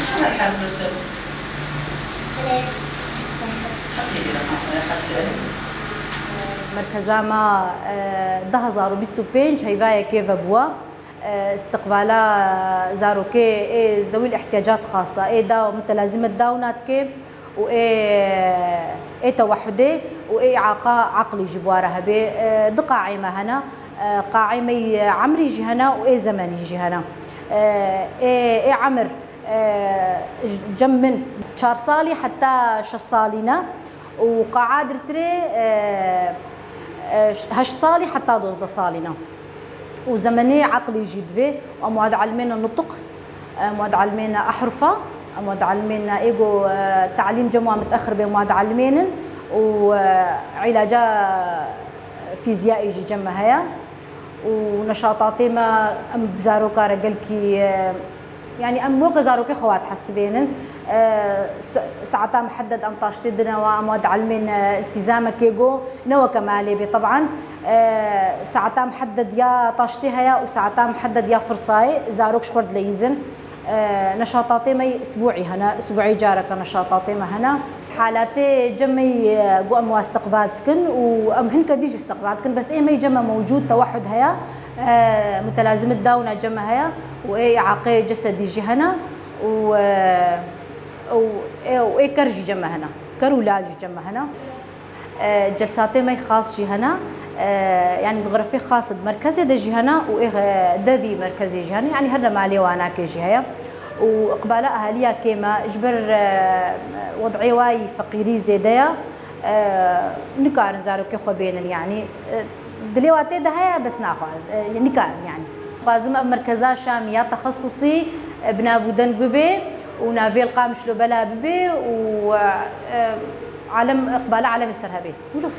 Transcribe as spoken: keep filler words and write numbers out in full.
شو هالحرف رسم؟ حطي لي رقم، حرف الألف. Merkeza me, e, du hezar û bîst û pênc heyvayekê vebûwa. E, istiqbala zarokê ê zewîl ihtiyacat xasa, ê da mutelazimet dawna dike û ê, ê tewehudê û ê îaqa eqlî jî bi wa re hebe. E, du qaê me hene. E, qaê me yê emrî jî hene û ê zemenî jî hene. E, ê, ê emir, e, cem min çar salî heta şeş salî ne û qaa dirtirê, e, e, heşt salî heta dozdeh salî ne. û zemenê eqlî jî divê. Em wa dielmêne nutq, em wa dielmêne ehrufa, em wa dielmêne êgo, e, telîm cem wa mitexir bê em wa dielmênin û, e, îlaca fîziyayî jî cem me heye û neşatatê me em bi zaroka re gelkî, e, Yanî em weke zarokê xwe wa dihesibênin. E, se-, saeta mihedded em taştê dine wa, em wa dielmên, e, îltîzamekê go, ne weke malê bê teban. E, saeta mihedded ya taştê heye û saeta mihedded ya firsayê, zarok ji xwe dileyîzin. E, neşatatê me yê isbûî hene, isbûî careke neşatatê me hene. Halatê cemê, e, go em wa istiqbal dikin û em hinke dî jî istiqbal dikin, bes ê me yê cem me mewcûd tewehud heye, e, mutelazimit dawna cem me heye û ê îaqê cesedî jî hene û, e, û, ê, û ê ker jî cem me hene. Ker û lal jî cem me hene. E, celsatê me xas jî hene. E, yanî di xurefê xas di merkezê de jî hene û ê, e, devî merkezê jî hene. Yanî her li malê wanakê jî heye. Û iqbala ahaliya kêm e, ji ber, e, wed'ê wayî feqîrî zêde ye, e, nikarin zarokê xwe bênin, yanî, e, dilê wa tê de heye, bes naxwaz, e, nikarin, yanî. Xwazim ev merkeza Şamî ya texesusî, e, bi nav û deng bibe û navê li Qamişlo bela bibe û, e, e, alem, iqbala alemê ser hebe. Wilo.